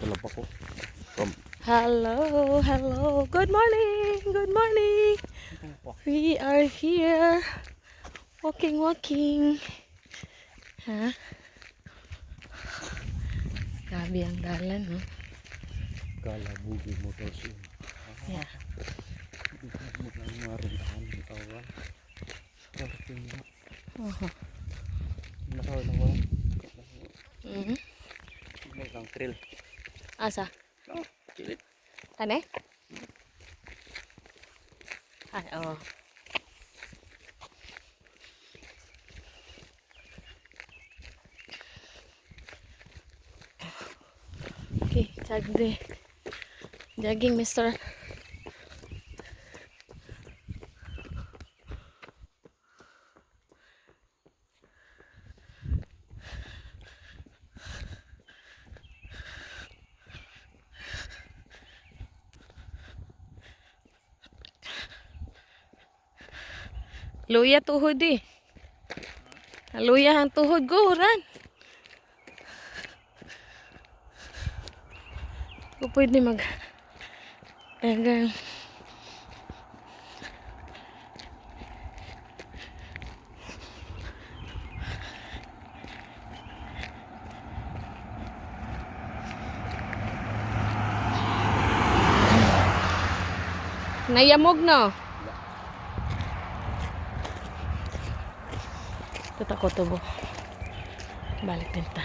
Talaba ko. From Hello, hello. Good morning. Good morning. We are here. Walking, walking. Ha? Grabe ang dalan, no? Kalabugi Motors. Yeah. Mukhang marintahan ng tawa. Parking na. Nakaw na wala. May kang trail. Asa? Oh, kilit. Kane? Ay, oo. Okay, jog de. Jogging, mister. Luya tuhod eh. Luya ang tuhod. Go, run. Ko pwede mag. Dagang. Nayamog no? Tata ko tubo. Balik din ta.